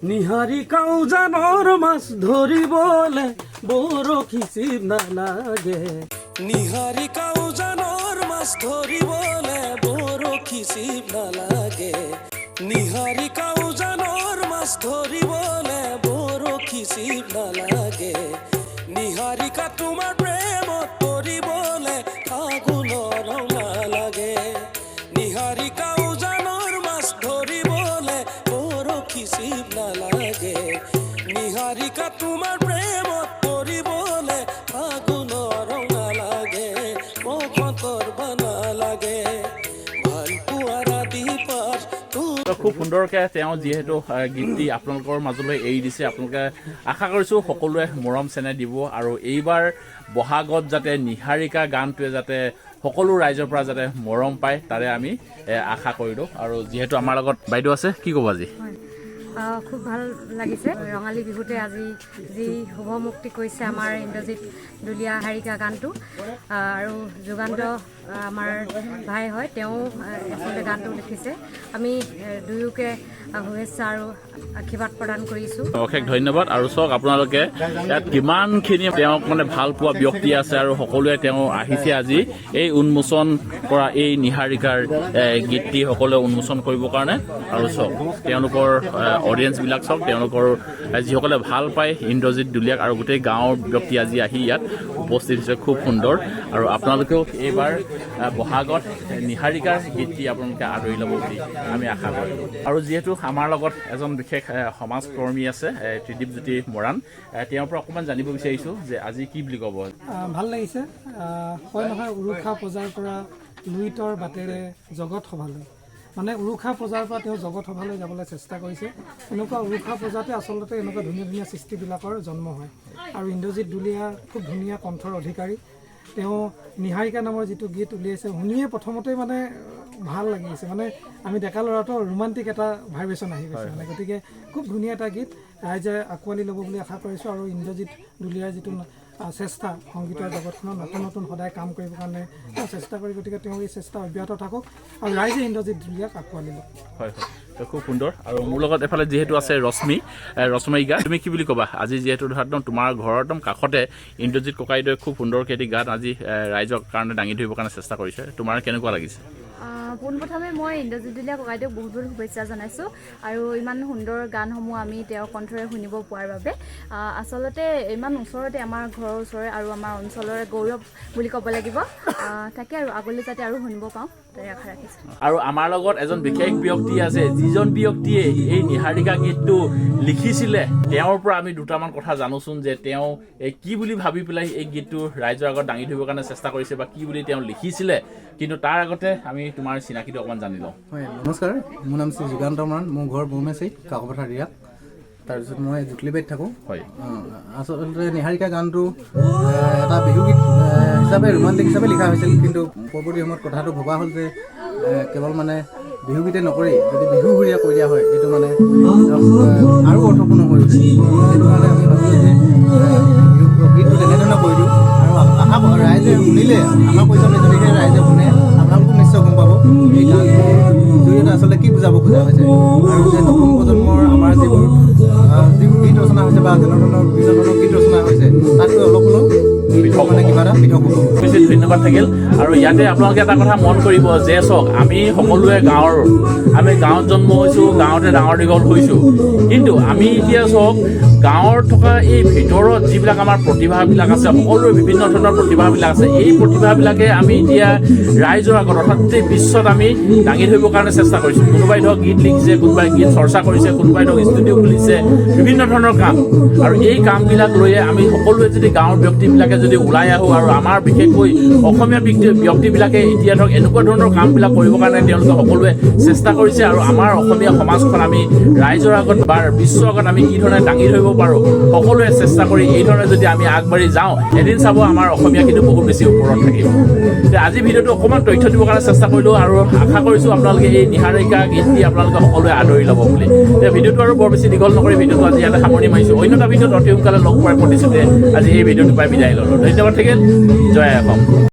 নিহাৰিকা উজানৰ মাছ ধৰিবলে বৰশী চিপ নালাগে। নিহাৰিকা উজানৰ মাছ ধৰিবলে বৰশী চিপ নালাগে। নিহাৰিকা উজানৰ মাছ ধৰিবলে বৰশী চিপ নালাগে। নিহাৰিকা, তোমাৰ প্ৰেমত পৰিবলে ফাগুনৰ ৰং নালাগে। নিহাৰিকা উজানৰ মাছ ধৰিবলে বৰশী চিপ নালাগে। নিহাৰিকা, তোমাৰ প্ৰেমত পৰিবলে ফাগুনৰ ৰং নালাগে, বসন্তৰ নালাগে। ভাল পোৱাৰ আদি পাঠ। খুব সুন্দৰকৈ তেওঁ যিহেতু গীতটি আপোনালোকৰ মাজলৈ এৰি দিছে, আপোনালোকে আশা কৰিছোঁ সকলোৱে মৰম চেনেহ দিব আৰু এইবাৰ বহাগত যাতে নিহাৰিকা গানটোৱে যাতে সকলো ৰাইজৰ পৰা যাতে মৰম পায়, তাৰে আমি আশা কৰিলোঁ। আৰু যিহেতু আমাৰ লগত বাইদেউ আছে, কি ক'ব আজি? হয়, খুব ভাল লাগিছে। ৰঙালী বিহুতে আজি যি শুভ মুক্তি কৰিছে আমাৰ ইন্দ্ৰজিৎ দুলীয়া হাৰিকা গানটো আৰু যুগান্ত আমাৰ ভাই হয়, তেওঁ আচলতে গানটো লিখিছে। আমি দুয়োকে শুভেচ্ছা আৰু আশীৰ্বাদ প্ৰদান কৰিছোঁ। অশেষ ধন্যবাদ। আৰু চাওক আপোনালোকে, ইয়াত কিমানখিনি তেওঁক মানে ভাল পোৱা ব্যক্তি আছে আৰু সকলোৱে তেওঁ আহিছে আজি এই উন্মোচন কৰা এই নিহাৰিকাৰ গীতটি সকলোৱে উন্মোচন কৰিবৰ কাৰণে। আৰু চাওক তেওঁলোকৰ অডিয়েঞ্চবিলাক, চাওক তেওঁলোকৰ যিসকলে ভাল পায় ইন্দ্ৰজিৎ দুলীয়াক আৰু গোটেই গাঁৱৰ ব্যক্তি আজি আহি ইয়াত উপস্থিত হৈছে। খুব সুন্দৰ। আৰু আপোনালোকেও এইবাৰ বহাগত নিহাৰিকাৰ গীতটি আপোনালোকে আদৰি ল'ব বুলি আমি আশা কৰিলোঁ। আৰু যিহেতু আমাৰ লগত এজন বিশেষ সমাজকৰ্মী আছে, ত্ৰিদীপ জ্যোতি মৰাণ, তেওঁৰ পৰা অকণমান জানিব বিচাৰিছোঁ যে আজি কি বুলি ক'ব? ভাল লাগিছে। কয় নহয়, উৰুখা পঁজাৰ পৰা লুইতৰ বাটেৰে জগত সভালৈ। মানে উৰুখা পঁজাৰ পৰা তেওঁ জগত সভালৈ যাবলৈ চেষ্টা কৰিছে। এনেকুৱা উৰুখা পঁজাতে আচলতে এনেকুৱা ধুনীয়া ধুনীয়া সৃষ্টিবিলাকৰ জন্ম হয়। আৰু ইন্দ্ৰজিৎ দুলীয়া খুব ধুনীয়া কণ্ঠৰ অধিকাৰী। তেওঁ নিহাৰিকা নামৰ যিটো গীত উলিয়াইছে, শুনিয়ে প্ৰথমতেই মানে ভাল লাগিছে। মানে আমি ডেকা ল'ৰাটো ৰোমান্টিক এটা ভাইব্ৰেশ্যন আহি গৈছে মানে। গতিকে খুব ধুনীয়া এটা গীত, ৰাইজে আঁকোৱালি ল'ব বুলি আশা কৰিছোঁ। আৰু ইন্দ্ৰজিৎ দুলীয়াৰ যিটো চেষ্টা, সংগীতৰ জগতখনত নতুন নতুন সদায় কাম কৰিবৰ কাৰণে তেওঁ চেষ্টা কৰি, গতিকে তেওঁ এই চেষ্টা অব্যাহত থাকক আৰু ৰাইজে ইন্দ্ৰজিৎ দুলীয়াক আঁকোৱালি লওক। হয়, তো খুব সুন্দৰ। আৰু মোৰ লগত এফালে যিহেতু আছে ৰশ্মি, ৰশ্মিকা, তুমি কি বুলি ক'বা? আজি যিহেতু ধৰা একদম তোমাৰ ঘৰৰ একদম কাষতে ইন্দ্ৰজিৎ ককাইদেৱে খুব সুন্দৰকৈ এটি গান আজি ৰাইজৰ কাৰণে দাঙি ধৰিবৰ কাৰণে চেষ্টা কৰিছে, তোমাৰ কেনেকুৱা লাগিছে? পোনপ্ৰথমে মই ইন্দ্ৰজিৎ দুলীয়া ককাইদেউক বহুত বহুত শুভেচ্ছা জনাইছোঁ আৰু ইমান সুন্দৰ গানসমূহ আমি তেওঁৰ কণ্ঠৰে শুনিব পোৱাৰ বাবে। আচলতে ইমান ওচৰতে, আমাৰ ঘৰৰ ওচৰৰে আৰু আমাৰ অঞ্চলৰে গৌৰৱ বুলি ক'ব লাগিব। তাকে আৰু আগলৈ যাতে আৰু শুনিব পাওঁ, তাৰে আশা ৰাখিছোঁ। আৰু আমাৰ লগত এজন বিশেষ ব্যক্তি আছে, যিজন ব্যক্তিয়ে এই নিহাৰিকা গীতটো লিখিছিলে। তেওঁৰ পৰা আমি দুটামান কথা জানোচোন যে তেওঁ এই কি বুলি ভাবি পেলাই এই গীতটো ৰাইজৰ আগত দাঙি ধৰিবৰ কাৰণে চেষ্টা কৰিছে বা কি বুলি তেওঁ লিখিছিলে। কিন্তু তাৰ আগতে আমি তোমাৰ চিনাকিটো অকণমান জানি লওঁ। হয়, নমস্কাৰ। মোৰ নাম শ্ৰী যুগান্ত মৰাণ। মোৰ ঘৰ বৌমেচি, কাকপথাৰ দিৰাক। তাৰপিছত মই জুতলিবাৰীত থাকোঁ। আচলতে নিহাৰিকা গানটো এটা বিহুগীত হিচাপে, ৰোমান্টিক হিচাপে লিখা হৈছিল। কিন্তু পৰৱৰ্তী সময়ত কথাটো ভবা হ'ল যে কেৱল মানে বিহুগীতে নকৰি যদি বিহু সুৰীয়া কৰি দিয়া হয়, এইটো মানে ধৰক, আৰু অৰ্থপূৰ্ণ হৈ উঠে। সেইটো কাৰণে আমি ভাবিলোঁ যে বিহু গীতটো তেনেধৰণে কৰি দিওঁ। আৰু আশা ৰাইজে শুনিলে, আশা কৰিছোঁ আমি, যদিহে ৰাইজে শুনে, আপোনালোকো নিশ্চয় গম পাব এই গানটোৰ জৰিয়তে আচলতে কি বুজাব খোজা হৈছে। আৰু যে নতুন প্ৰজন্মৰ আমাৰ যিবোৰ গীত ৰচনা হৈছে বা যেনেধৰণৰ বিভিন্ন ধৰণৰ গীত ৰচনা হৈছে, তাতকৈ অলপ হ'লেও পৃথক। মানে কিবা এটা পৃথক হ'ব। বেছি ধন্যবাদ থাকিল। আৰু ইয়াতে আপোনালোকে এটা কথা মন কৰিব যে চাওক, আমি সকলোৱে গাঁৱৰ, আমি গাঁৱত জন্ম হৈছোঁ, গাঁৱতে ডাঙৰ দীঘল হৈছোঁ। কিন্তু আমি এতিয়া চাওক, গাঁৱত থকা এই ভিতৰত যিবিলাক আমাৰ প্ৰতিভাবিলাক আছে, সকলোৰে বিভিন্ন ধৰণৰ প্ৰতিভাবিলাক আছে, এই প্ৰতিভাবিলাকে আমি এতিয়া ৰাইজৰ আগত, অৰ্থাৎ গোটেই বিশ্বত আমি দাঙি ধৰিবৰ কাৰণে চেষ্টা কৰিছোঁ। কোনোবাই ধৰক গীত লিখিছে, কোনোবাই গীত চৰ্চা কৰিছে, কোনোবাই ধৰক ষ্টুডিঅ' খুলিছে, বিভিন্ন ধৰণৰ কাম। আৰু এই কামবিলাক লৈয়ে আমি সকলোৱে যদি গাঁৱৰ ব্যক্তিবিলাকে যদি ওলাই আহোঁ আৰু আমাৰ বিশেষকৈ অসমীয়া ব্যক্তিবিলাকে এতিয়া ধৰক এনেকুৱা ধৰণৰ কামবিলাক কৰিবৰ কাৰণে তেওঁলোকে সকলোৱে চেষ্টা কৰিছে। আৰু আমাৰ অসমীয়া সমাজখন আমি ৰাইজৰ আগত বা বিশ্বৰ আগত আমি কি ধৰণে দাঙি ধৰিব পাৰোঁ, সকলোৱে চেষ্টা কৰি এই ধৰণে যদি আমি আগবাঢ়ি যাওঁ, এদিন চাব আমাৰ অসমীয়া কিন্তু বহুত বেছি ওপৰত থাকিব। তে আজি ভিডিঅ'টো অকণমান তথ্য দিবৰ কাৰণে চেষ্টা কৰিলোঁ আৰু আশা কৰিছোঁ আপোনালোকে এই নিহাৰিকা গীতটি আপোনালোকে সকলোৱে আদৰি ল'ব বুলি। তে ভিডিঅ'টো আৰু বৰ বেছি দীঘল নকৰি ভিডিঅ'টো আজি ইয়াতে সামৰণি মাৰিছোঁ। অন্য এটা ভিডিঅ'ত অতি সোনকালে লগ পোৱাৰ প্ৰতিশ্ৰুতিৰে আজি এই ভিডিঅ'টো পাই বিদায় ল'লোঁ। ধন্যবাদ থাকিল। জয় অসম।